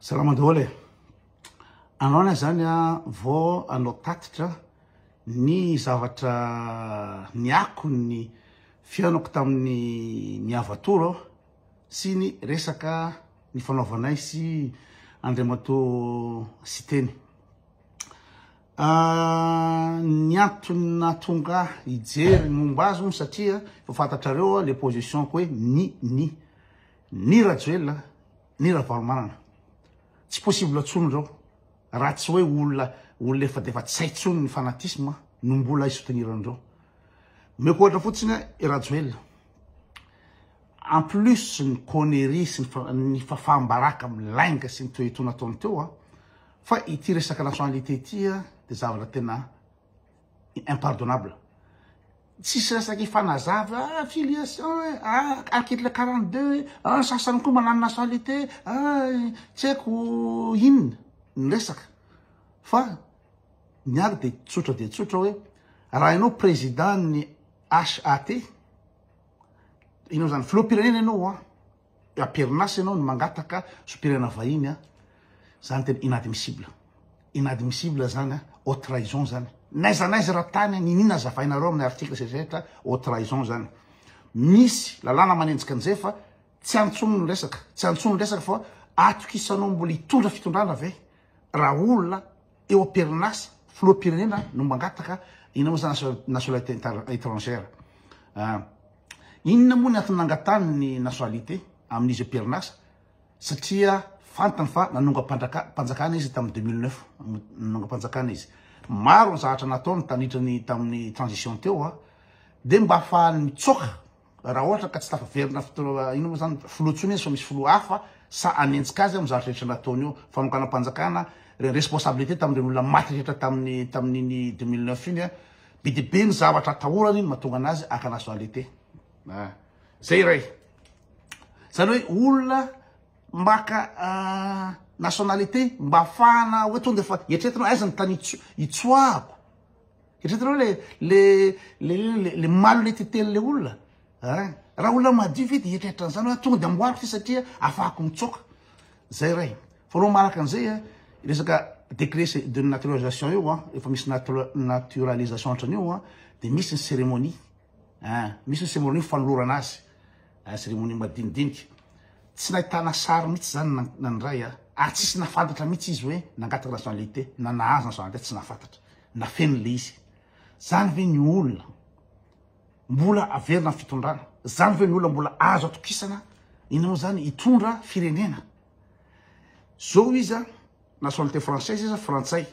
Salama daholo e! Androany aho zany a vao hanao tatitra ny zavatra niako ny fihaonako tamin'ny Miavatoro sy ny resaka nifanaovanay sy Andriamatoa Siteny. Ny antony nahatonga ahy hijery ny momba azy moa satria efa fantatrareo le position-ko hoe ni ni ni Rajoelina ni Ravalomanana. Tsy possible tsony reo raha tsy hoe olona olona efa defa tsy hay tsony ny fanatisme no mbola hi soutenir an'ireo. Omeko ohatra fotsiny i Rajoelina. En plus ny connerie sy ny fafaham-baraka amin'ny lainga sy ny toetoa nataony teo a, fa ity resaka nationalité ity a de zavatra tena impardonnable. Tsisy resaka hifanazava, ah filiation e, ah article 42 e, ah ny sasany koa manano nationalité, ah tsy haiko inona ny resaka. Fa ny ahy de tsotra dia tsotra hoe raha ianao président ny HAT, inona zany, filoham-pirenena ianao an, am-perinasa ianao no mangataka zom-pirenena vahiny an, zany tena inadmissible. Inadmissible zany an, haute trahison zany. N'aiza n'aiza raha tany an, n'inona azavainareo amin'ny article sy rehetra, haute trahison zany. Misy lalàna manenjika an'izay fa tsy antsony ny resaka, tsy antsony ny resaka fa atokisanao mbola hitondra fitondrana ve raha olona eo am-perinasa, filoham-pirenena no mangataka inona moa zany nationalité étrangère. Inona moa ny antony nangatahany ny nationalité amin'izy am-perinasa? Satria fantany fa nanongam-panjakana izy tamin'ny 2009, nanongam-panjakana izy. Maro ny zavatra nataony tandritra ny tamin'ny transition teo a, dia mba ahafahany mitsoaka raha ohatra ka tsy tafaverina fotoana inona moa zany filoha intsony izy fa misy filoha hafa sa hanenjika azy amin'ny zavatra rehetra nataony io, fanonganam-panjakana, ireny responsabilité tamin'ireny olona maty rehetra tamin'ny tamin'iny 2009 iny a, be dia be ny zavatra atahorany no mahatonga anazy haka nationalité. Zay iray. Zany hoe olona maka nationalité mba afahana hoe tonga efa eritreretina aiza ny tany itsoahako. Eritreretinao le le le le le malhonnêteté le olona. Hein? Raha olona madio ve dia eritreritra an'izany hoe tonga dia amboariko ty satria afahako mitsoaka. Zay iray. Faharoa manaraka an'izay a, resaka décret de naturalisation io a, efa misy naturalisation ohatran'io a, dia misy ny cérémonie. Hein, misy ny cérémonie fanolorana azy. Hein, cérémonie madinidinika. Tsy nahitana sary mihitsy zany nandray a, ary tsisy nahafantatra mihitsy izy hoe nangataka nationalité na nahazo nationalité tsy nahafantatra. Nafeniny le izy. Zany ve ny olona mbola averina ny fitondrana? Zany ve ny olona mbola azo atokisana inona moa zany hitondra firenena? Zao izy a, nationalité française izy, frantsay.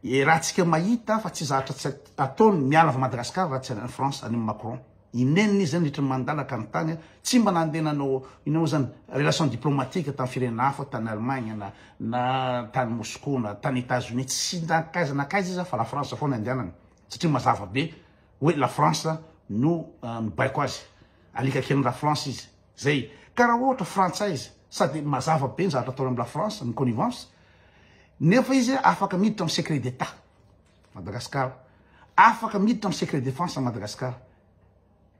E raha tsika mahita fa tsy zatra tsy ataony miala avy Madagascar raha tsy any France any Macron. Inenina izy zany niditra ny mandala ka ny tany tsy mba nandeha nanao inona moa zany relation diplomatique tamin'ny firenena hafa tany Allemagne na na tany Moscou na tany États-Unis tsy nankaiza nankaiza izy fa la France foana andehanany satria mazava be hoe la France no mibaiko azy. Alika kelin'ny la France izy. Zay. Ka raha ohatra frantsay izy sady mazava be ny zavatra ataony amin'ny la France ny connivence nefa izy afaka miditra amin'ny secret d'Etat Madagascar, afaka miditra amin'ny secret défense Madagascar.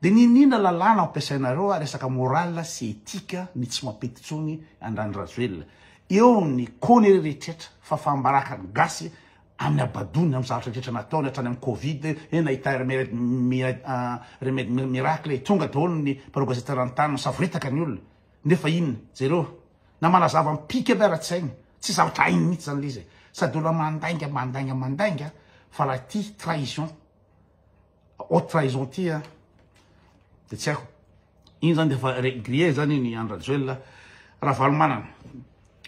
De n'inon'inona lalàna ampiasainareo a resaka morale sy éthique ny tsy mampety intsony an'i Rajoelina. Eo ny connerie rehetrretra, fahafaham-baraka ny gasy amin'ny habadoany amin'ny zavatra rehetra nataony hatrany amin'ny covid eh nahita remède remède miracle eh tonga daholo ny mpanao gazety eran-tany misavoritaka ny olona nefa inona jereo na manazava mipika ve ara tsy hainy tsy zavatra hainy mihitsy zany le izy sady olona mandainga mandainga mandainga fa raha ity trahison haute trahison ity a de tsy haiko iny zany de efa grillé zany iny Andry Rajoelina Ravalomanana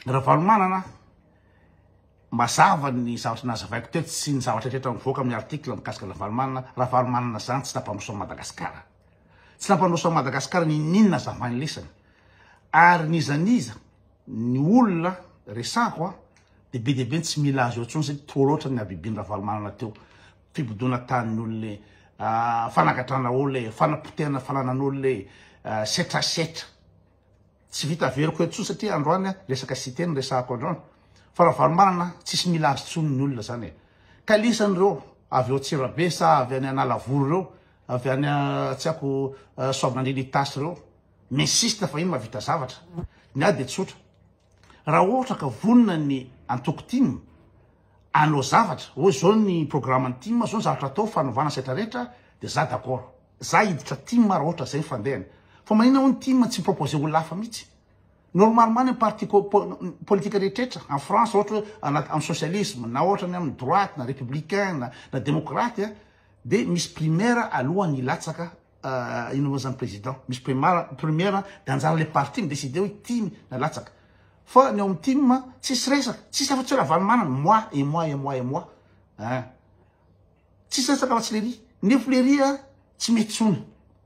Ravalomanana Mazava ny zavatra nazavaiko teto sy ny zavatra rehetra mivoaka amin'ny article mikasika Ravalomanana, Ravalomanana zany tsy nampandroso an'i Madagasikara. Tsy nampandroso an'i Madagasikara n'inon'inona azavainy lesany. Ary n'iza n'iza ny olona resahako a, de be dia be ny tsy mila azy eo intsony satria trop loatra ny habibian'i Ravalomanana teo. Fibodoana tanin'olona e, fanagadrana olona e, fanapotehana fananan'olona e, setrasetra. Tsy vita averiko eto tsony satria androany resaka cité no resahako androany fa Ravalomanana tsisy mila azy tsony ny olona zany e. Ka lisany reo avy eo Antsirabe sa avy any Analavory reo avy any tsy haiko Soavinandriana Itasy reo m'insiste fa iny mahavita zavatra. Ny ahy de tsotra. Raha ohatra ka vonona ny antoko tim hanao zavatra, hoe zao ny programme ny tim, zao ny zavatra atao, fanovana sy retraretra, de za d'accord. Za hiditra tim raha ohatra zay ny fandehany. Fa maninona hono tim tsy mi-proposer olona hafa mihitsy? Normalement ny parti politique rehetrretra en France ohatra hoe anaty amin'ny socialisme na ohatra ny amin'ny droite na républicain na na démocrate dia misy primaire alohan'ny hilatsaka inona moa zany président, misy primaire primaire dia anjaran'ilay parti mi-décider hoe ity na latsaka. Fa ny ao amin'ny tim tsisy resaka, tsisy afa-tsy hoe Ravalomanana, moi et moi et moi et moi hein. Tsisy resaka afa-tsy lery. Nefo lery a tsy mety tsony.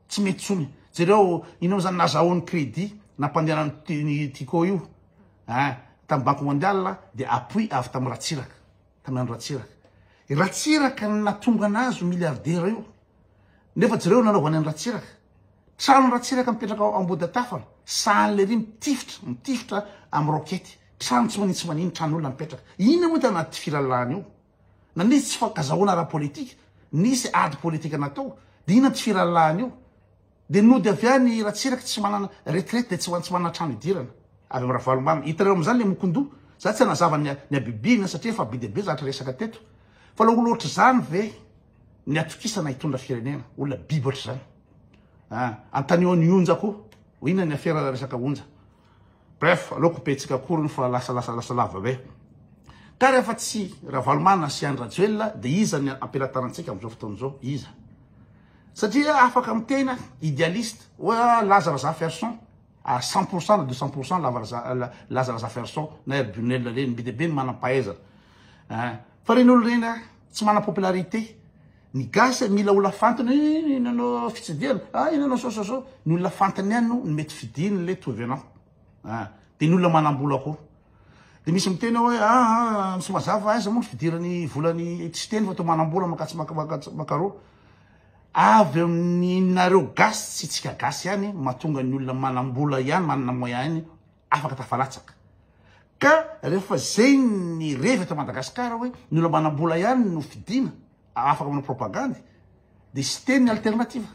Tsy mety tsony. Jereo inona moa zany nazahoany crédit nampandehanany ny Tiko io hein tamin'ny banque mondiale dia appui avy tamin'i Ratsiraka. Tamin'i Andry Ratsiraka. I Ratsiraka no nahatonga anazy ho milliardaire io. Nefa jereo nanaovany an'i Ratsiraka. Tranon'i Ratsiraka mipetraka ao Ambodiatafana, sahan'i lery mitifitra, mitifitra amin'ny roquette. Trano tsy manin tsy manino, tranon'olona mipetraka. Inona moa tena filalahana io? Na nisy tsy fankazahoana ara-politika, nisy ady politika natao, dia inona tsy firalahana io? Dia nody avy any Ratsiraka tsy manana retraite dia tsy tsy manana trano hidirana avy amin'i Ravalomanana. Hitanareo amin'izany le mokondoha. Za tsy hanazava ny ny habibiana satria efa be dia be zavatra resaka teto. Fa le olona ohatr'izany ve ny atokisana hitondra firenena? Olona biby ohatr'izany. Ah, antanio an'i Onja koa. Inona ny afera resaka Onja? Bref, aleo couper-tsika akoriny fa lasa lasa lasa lava be. Ka rehefa tsy Ravalomanana sy Andry Rajoelina dia iza ny ampelatanantsika amin'izao fotoana izao? Iza? Satria afaka miteny aho, idealiste, hoe ah, Laza Razafiarison, à 100% na 200% Lava Laza Razafiarison na Hery Bunel ireny, be dia be ny manam-pahaizana. Hein. Fa ireny olona ireny ah, tsy manam popularité. Ny gasy mila olona fantany, eh, nanao fitsidihana, ah, nanao sao sao sao. Ny olona fantany ihany no mety fidiny le tout venant. Ah, dia ny olona manam-bola koa. Dia misy miteny hoe, ah, ah, tsy mazava aiza moa ny fidirany volany tsy teny fa toa manam-bola makatsy makatsy makaroa. Avy amin'ny nareo gasy tsy tsika gasy ihany mahatonga ny olona manam-bola ihany manana moyen ihany afaka tafalatsaka. Ka rehefa zay ny revy eto Madagascar hoe ny olona manam-bola ihany no fidina afaka manao propagandy de sy teny ny alternative.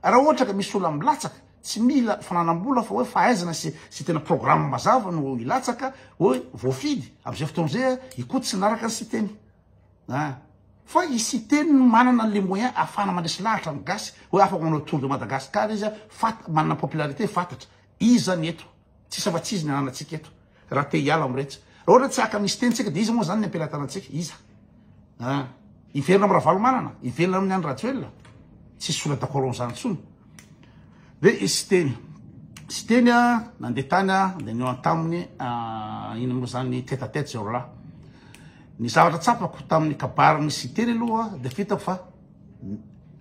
Raha ohatra ka misy olona milatsaka tsy mila fananam-bola fa hoe fahaizana sy sy tena programme mazava no hilatsaka hoe voafidy am'izay fotoana izay i Koto tsy nanaraka ny Siteny. Ah. Fa i Siteny no manana an'le moyen ahafahana mandresy lahatra ny gasy hoe afaka manao tour de Madagascar izy fat manana popularité fantatra. Iza ny eto? Tsisy afa-tsy izy ny ananantsika eto. Raha te hiala amin'iretsy. Raha ohatra tsy haka misy teny tsika dia iza moa zany ny ampelatanantsika? Iza? Ah. Hiverina amin'ny Ravalomanana? Hiverina amin'ny Andry Rajoelina? Tsisy olona d'accord amin'izany intsony. Dia i Siteny. Siteny a, nandeha tany a, dia nihaona taminy inona moa zany tête à tête zareo lahy. Ny zavatra tsapako tamin'ny kabarin'i Siteny aloha dia fitako fa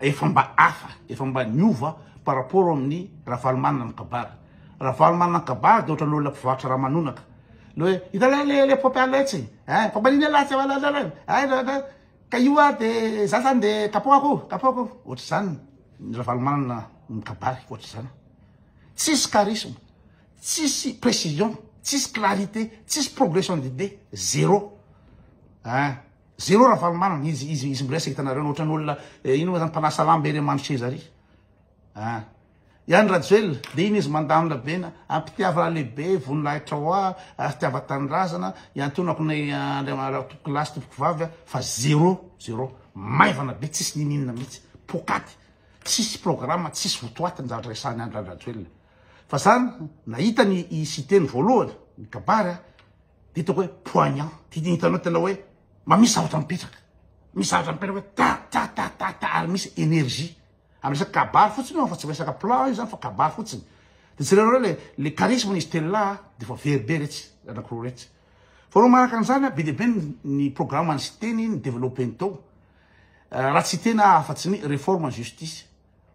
efa mba hafa, efa mba niova par rapport amin'ny Ravalomanana mikabary. Ravalomanana mikabary dia ohatran'ny olona mpivarotra ramanonaka. Le hoe, hita le le le pompy letsy, hein, fa manina latsy, hein, ka io ah de za zany de kapohako, kapohako, ohatr'izany ny Ravalomanana mikabary, ohatr'izany. Tsisy charisme, tsisy précision, tsisy clarité, tsisy progression d'idée, zéro. Hein. Zéro Ravalomanana, izy izy izy miresaka hitanareo ny ohatran'ny olona eh, ino moa zany mpanasa lamba ery mandro seza ary. Ah. I Andry Rajoelina dia iny izy mandamina be na ampitiavana lehibe voninahitra ho ahy, fitiavan-tanindrazana, iantonako ny Andriamatoa tompokolahy sy tompokovavy fa zéro, zéro. Maivana be tsisy ninininona mihitsy. Pokaty. Tsisy programme, tsisy votoaty ny zavatra resahan'i Andry Rajoelina. Fa zany nahita ny i Siteny voalohany, ny kabary a, Dia hitako hoe poignant. Dia hitanao tena hoe mba misy zavatra mipetraka. Misy zavatra mipetraka hoe ta ta ta ta ta ary misy énergie. Amin'ny resaka kabary fotsiny io fa tsy resaka plan io zany fa kabary fotsiny. Dia jerenareo le le charisme izy telo lahy dia efa very be retsy anankiroa retsy. Faharoa manaraka an'izany be dia be ny programme ny Siteny ny développer-ny tao. Raha tsy hiteny aho afa-tsy ny réforme justice.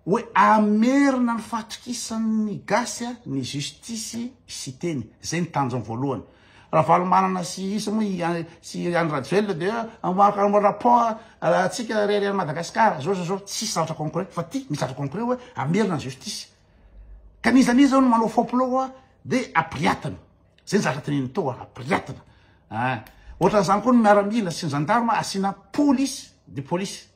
Hoe hamerina ny fahatokisan'ny gasy ny justice Siteny. Zay ny tanjony voalohany. Ravalomanana sy isa moa i sy Andry Rajoelina dia hoe rapport atsika rery any Madagascar zao zao zao tsisy zavatra concret fa ty misy zavatra concret hoe hamerina ny justice. Ka n'iza n'iza no manao faux plot dia apriatana. Zay ny zavatra teneniny teo apriatana. Ah. Ohatran'izany koa ny miaramila sy ny gendarme asiana police de police.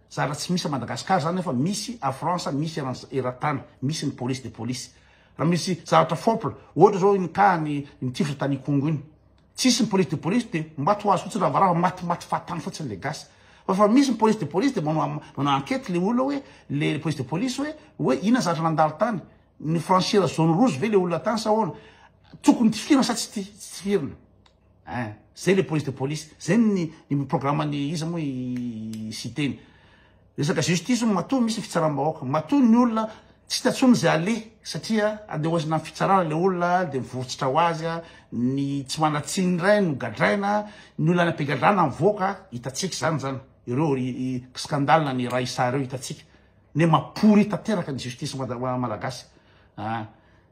Zara tsy misy a Madagascar zany nefa misy a France misy eran-tany misy ny police de police. Raha misy zavatra fôpla, ohatra zao iny cas ny nitifitra tany Ikongo iny. Tsisy ny police de police de mba toa azo fotsiny ravarava matimaty fahatany fotsiny le gasy. Fa fa misy ny police de police de manao manao enquête le olona hoe le police de police hoe hoe inona zavatra nandalo tany, ni franchir zone rouge ve le olona tany sa ahoana? Tokony tifirina sa tsy tifirina? Ein, zay le police de police, zay ny ny programme ny iza moa i Siteny. Resaka justice hono matoa misy ny fitsaram-bahoaka, matoa ny olona tsy hita tsony zay aleha satria andeha amin'ny fitsarana le olona de mivotsitra ho azy, ny tsy manan-tsiny indray no gadraina, ny olona any am-pigadrana mivoaka, hitantsika izany zany, ireo scandale ny Raissa ireo hitantsika, ne mapory tanteraka ny justice malagasy. Ah,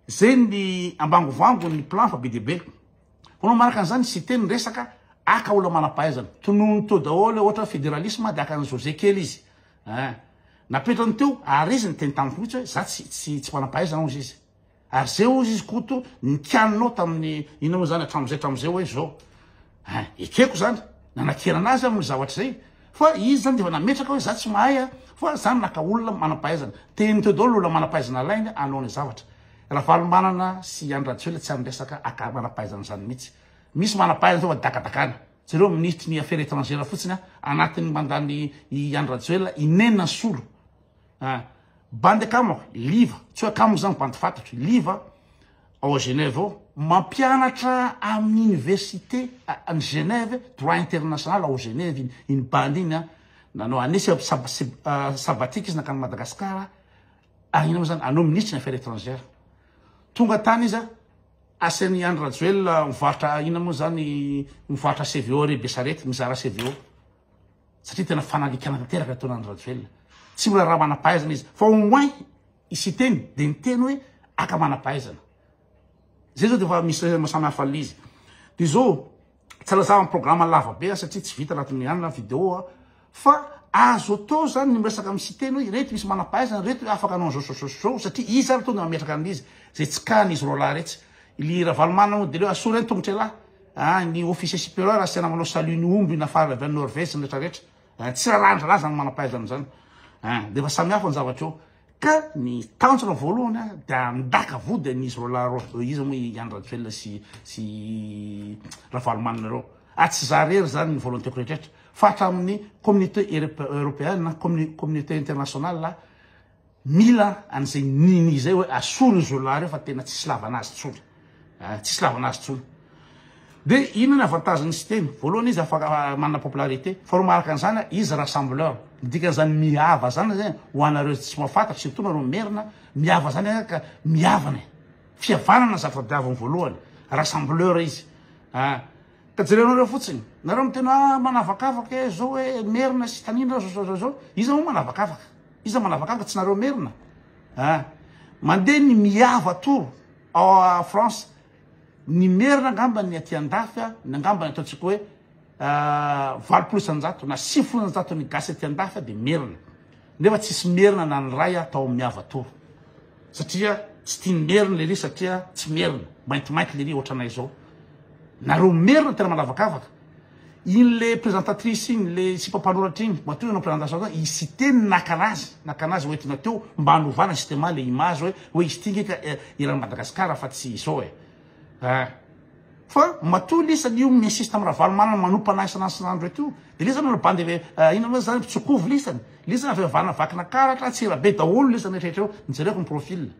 zay ny ambangovangony ny plan fa be dia be. Hono manaraka an'izany Siteny resaka aka olona manam-pahaizana. Tononiny teo daholo ohatra fédéralisme dia aka an'i José kely izy. Hein. Napetrany teo ary izy niteny tamiko mihitsy hoe za tsy tsy tsy manam-pahaizana hozy izy. Ary zay hozy izy Koto nikianinao tamin'ny inona moa zany hatramin'izay hatramin'izay hoe zao. Hein. Ekeko zany. Nanakianana azy amin'ny zavatra izay. Fa izy zany dia efa nametraka hoe za tsy mahay a, fa za naka olona manam-pahaizana. Teniny teo daholo olona manam-pahaizana alainy hanao ny zavatra. Ravalomanana sy Andry Rajoelina tsy any resaka aka manam-pahaizana zany mihitsy. Misy manam-pahaizana fa dakadakana. Jereo minisitry ny affaires étrangères fotsiny a, anatin'ny mandat-n'i i Andry Rajoelina, inenina ny solo. Ah, bandy akamako, Liva, tsy hoe akamako zany bandy fantatro, Liva ao Genève ao, mampianatra amin'ny université any Genève, droit international ao Genève iny, iny bandy iny a, nanao année sabbatique izy nankany Madagascar, Ary inona moa zany? Anao minisitry ny affaires étrangères. Tonga tany izy a, asain'i Andry Rajoelina mivarotra inona moa zany, mivarotra CVO re Besarety, mizara CVO. Satria tena fanalikana tanteraka ataon'i Andry Rajoelina. Tsy mbola raha manam-pahaizana izy. Fa au moins i Siteny dia niteny hoe aka manam-pahaizana. Zay zao dia efa misy samy hafa an'izy. Dia zao, Tsy lazava ny programme lava be satria tsy vita anatin'ny anona vidéo a, fa azo atao zany ny miresaka amin'ny Siteny hoe ireto misy manam-pahaizana, ireto afaka hanao an'izao sy izao satria izy ary tonga mametraka an'izy, zay tsy cas n'izy roalahy retsy. Ily Ravalomanana moa de leo asory any tongotra elah, ah ny officier supérieur asaina manao salut ny omby nafarana avy any Norvège sy ny rehetra rehetra. Ah, tsy raharahan-draharaha zany manam-pahaizana zany. Ah, de efa samy hafa ny zavatra eo. Ka ny tanjona voalohany dia handaka vody an'izy roalahy ireo, iza moa i Andry Rajoelina sy sy Ravalomanana ireo. Ary tsy za irery zany ny volonté-ko rehetrarehetra fa hatramin'ny communauté européenne, communauté internationale mila an'izay nini izay hoe asory izy roalahy ireo fa tena tsisy lavana azy intsony. Tsisy lavana azy intsony. De inona ny avantage-n'ny Siteny? Voalohany izy afaka manana popularité, faharoa manaraka an'izany izy rassembleur. Ny dikan'izany mihava zany zay ho anareo tsy mahafantatra surtout nareo merina, mihava zany ka mihavana e. Fihavanana zavatra tadiaviny voalohany, rassembleur izy. Ah. Ka jerenareo fotsiny, nareo miteny ah manavakavaka e zao hoe merina sy tanindra zao zao zao zao. Iza moa manavakavaka? Iza manavakavaka tsy nareo merina? Ah. Mandeha ny mihava tour ao France. Ny merina angamba ny aty andafy a, ny angamba ny ataontsika hoe 80% na 90% ny gasy aty andafy a dia merina. Nefa tsisy merina na ny ray a tao amin'ny Miava Tour. Satria tsy tian'ny merina lery satria tsy merina, maintimainty lery ohatranay izao. Nareo merina tena manavakavaka. Iny le présentatrice iny, le sipa mpanoratra iny, matoa nanao présentation tao, i Siteny naka anazy, naka anazy hoentina teo mba hanovana justement le image hoe, hoe izy ity nge ka eran'i Madagascar fa tsy izao e. Ah. Fa matoa lisany io mi-insiste am Ravalomanana manompa anahy isan'andro isan'andro eto io, de lisany manao bandy avy inona moa zany mpitsokovy lisany, lisany avy Havana Vakinakaratra, Antsirabe daholo lisany rehetra eo, nijereko ny profil.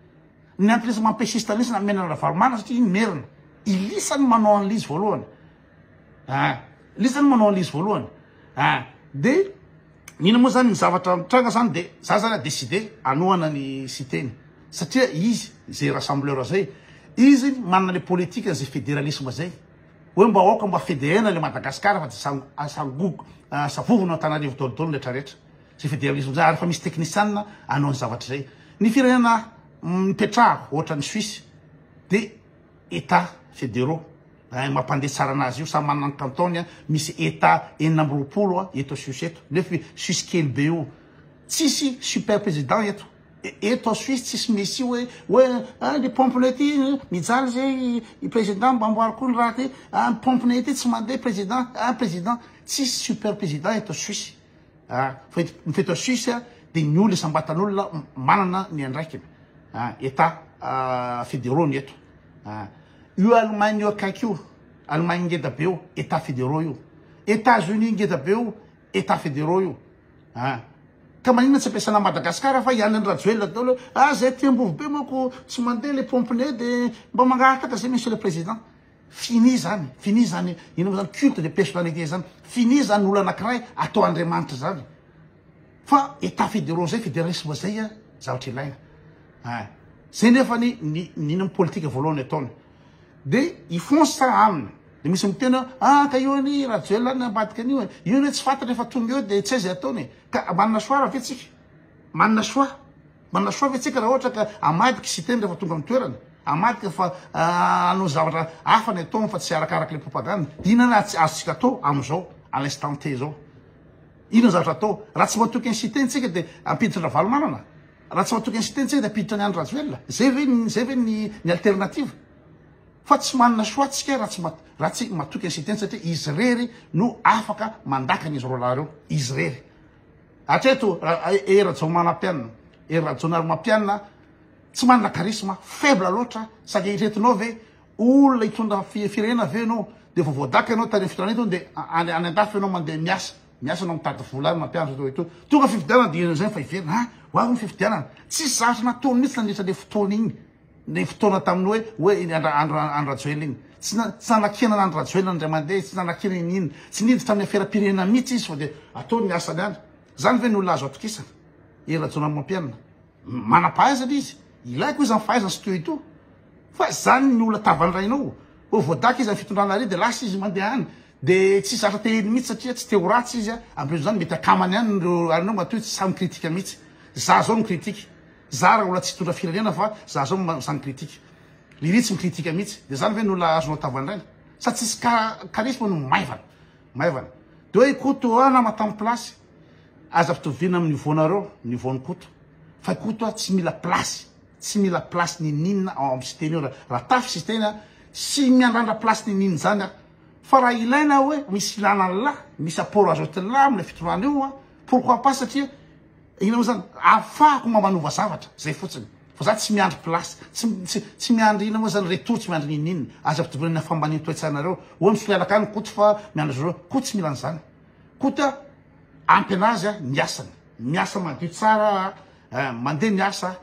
Ny antony lisany mampi-insiste an'lisany amena an'i Ravalomanana satria iny merina. I lisany manao an'lizy voalohany. Ah, lisany manao an'izy voalohany. Ah, de nina moa zany ny zavatra mitranga zany de za zany a décidé anohana ny Siteny satria izy zay rassembleur zay, izy manana le politique zay fédéralisme zay hoe mba aoka mba fédérena le Madagascar fa tsy sangogo savovona Antananarivo daholo daholo rehetra rehetra zay fédéralisme zay ary efa misy technician anao ny zavatra zay. Ny firenena nipetrahako ohatra ny Suisse de Etat fédéraux eh, mampandeha tsara anazy io, samy manana ny canton-ny a, misy Etat 26 a eto Suisse eto, nefa Suisse kely be io, tsisy super président eto, eto Suisse tsisy messie hoe hoe ah ny pompe-nay ty mijaly zay i président mba amboary koa ny raha ty, ah ny pompe-nay ty tsy mandeha président, ah président, tsisy super président eto Suisse ah, fa eto ny eto Suisse dia ny olona isam-batan'olona manana ny andraikiny ah, Etat. fédéraux ny eto. Io Allemagne io akaiky io, Allemagne ngeda be io, Etats fédéraux io. Etats-Unis ngeda be io, Etats fédéraux io. Ka maninona tsy ampiasana Madagascar fa i Andry Rajoelina daholo hoe ah zay aty Ambovobe manko tsy mandeha le pompe-nay de mba mangataka zay monsieur le président. Fini zany, fini zany inona moa zany culte de personnalité zany, fini zany olona anakiray atao Andriamanitra zany. Fa Etats fédéraux zay, fédéralisme zay a zavatra ilaina. Zay nefa ny ny inona politique voalohany ataony. De hifonce aminy. De misy miteny hoe ah ka io anie Rajoelina any ambadika an'io e. Io anie tsy fantatra efa tonga eo de tsy hay zay ataony e. Ka manana choix ve tsika? Manana choix? Manana choix ve tsika raha ohatra ka amadika Siteny rehefa tonga amin'ny toerana? Amadika fa hanao zavatra hafa ny ataony fa tsy arakaraka le propagande. Inona ary tsy azontsika atao amin'izao à l'instant T zao? Inona zavatra atao? Raha tsy matoky an'i Siteny tsika de ampiditra Ravalomanana? Raha tsy matoky an'i Siteny tsika de ampiditra an'i Andry Rajoelina? Zay ve zay ve ny ny alternative? Fa tsy manana choix tsika raha tsy raha tsy matoky an'i Siteny satria izy irery no afaka mandaka an'izy roalahy ireo. Izy irery. Hatreto Hery Rajaomanampianina, Hery Rajaonarimampianina tsy manana charisme, faible loatra, sady eritreretinao ve olona hitondra firenena ve ianao dia vao voadaka ianao tany amin'ny fitondrana eto dia any any andafy ianao mandeha miasa, miasa ianao mitady vola any mampianatra eto eto. Tonga fifidianana dia izay fa hiverina, ha ho avy ny fifidianana. Tsisy zavatra nataony mihitsy nandritra ilay fotoana iny. Ny fotoana tamin'ny hoe hoe iny Andry Andry Andry Rajoelina iny. Tsy na tsy nanakiana an'Andry Rajoelina indray mandeha, tsy nanakiana iny iny. Tsy niditra amin'ny aferam-pirenena mihitsy izy fa dia ataony ny asany any. Izany ve no olona azo atokisana? Hery Rajaonarimampianina. Manam-pahaizana izy. Ilaiko izy amin'ny fahaizany sy tout et tout. Fa izany ny olona tavandrainao. Hoe voadaka izy amin'ny fitondrana ary dia lasa izy mandeha any. Dia tsy zatra tehiny mihitsy satria tsy te ho ratsy izy. Amin'ireo izany mety akamany ihany ireo ary matoa tsy sahy mi-critique mihitsy. Za zao mi-critique. Za raha olona tsy hitondra firenena fa za zao sahy mi-critique. Lily tsy mi-critique mihitsy. Dia zany ve no olona azonao tavandraina? Sa tsisy charisme no maivana. Maivana. Dia hoe i Koto ah nama tamin'ny place. Aza ampitoviana amin'ny niveau-nareo, niveau-n'i Koto. Fa i Koto ah tsy mila place. Tsy mila place niniana ao amin'ny Siteny io. Raha tafy Siteny ah, tsy miandrandra place niniana izany aho. Fa raha ilaina hoe misy ilana an'lah, misy apport azo entin'lah amin'ilay fitondrana io ah, pourquoi pas satria Inona moa zany? Ahafahako mba manova zavatra, zay fotsiny. Fa za tsy miandry place, tsy tsy tsy miandry inona moa zany retour, tsy miandry n'inon'inona. Aza ampidobonina fambanian toetsainareo. Hoe misolelaka any Koto fa miandry zareo. Koto tsy mila an'izany. Koto a, ampy anazy a ny asany. Miasa madio tsara a, mandeha ny asa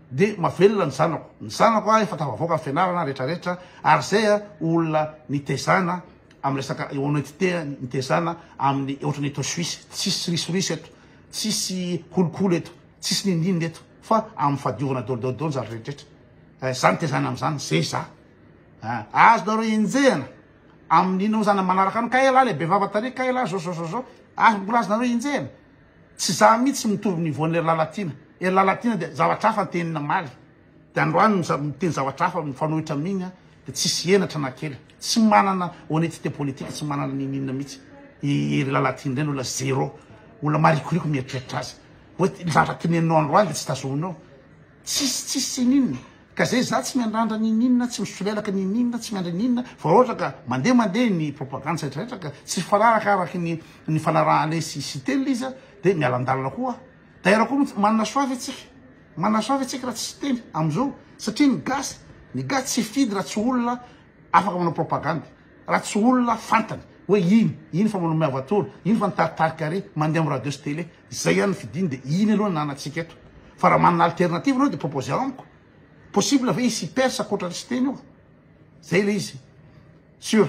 de mavelona ny zanako. Ny zanako a efa tafavoaka ny fianarana retraretra ary zay a olona nitezana amin'ny resaka honnêteté, nitezana amin'ny ohatran'ny eto Suisse. Tsisy risoriso eto. Tsisy kolikoly eto, tsisy nindinina eto fa amin'ny fahadiovana daholo daholo daholo ny zavatra rehetra rehetra. Za nitezana amin'izany, zay za. Azonareo enjehana amin'ny inona moa zany manaraka an'i kay elah le be vava tary, kay elah zao zao zao zao. Azo mbola azonareo enjehana. Tsy za mihitsy mitovy niveau an'i Lalatiana. Ery Lalatiana dia zavatra hafa ny teniny namaly. Dia androany miteny zavatra hafa mifanohitra amin'iny an, dia tsisy henatra na kely. Tsy manana honnêteté politique, tsy manana n'inon'inona mihitsy i Hery Lalatiana ireny, olona zéro, olona marikoriko mieritreritra azy. Hoe ny zavatra teneninao androany dia tsy tazominao. Tsisy tsisy n'inona. Ka zay za tsy miandrandra n'inon'inona, tsy misolelaka n'inon'inona, tsy miandry n'inona, fa raha ohatra ka mandeha mandeha ny propagande sy rehetra rehetra ka tsy mifanaraka araky ny ny fanarahanay sy Siteny ilay izy an, dia miala an-dalana koa aho. D'ailleurs koa manana choix ve tsika? Manana choix ve tsika raha tsy Siteny amizao? Satria ny gasy, ny gasy tsy hifidy raha tsy olona afaka manao propagande, raha tsy olona fantany hoe iny, iny fa manao miavatoro, iny fa nitaritarika ary mandeha am radio sy télé, zay ihany no fidiny de iny aloha no ananantsika eto. Fa raha manana alternative nareo de proposer amiko. Possible ve hisy perse ankoatran'i Siteny io? Zay le izy. Sur.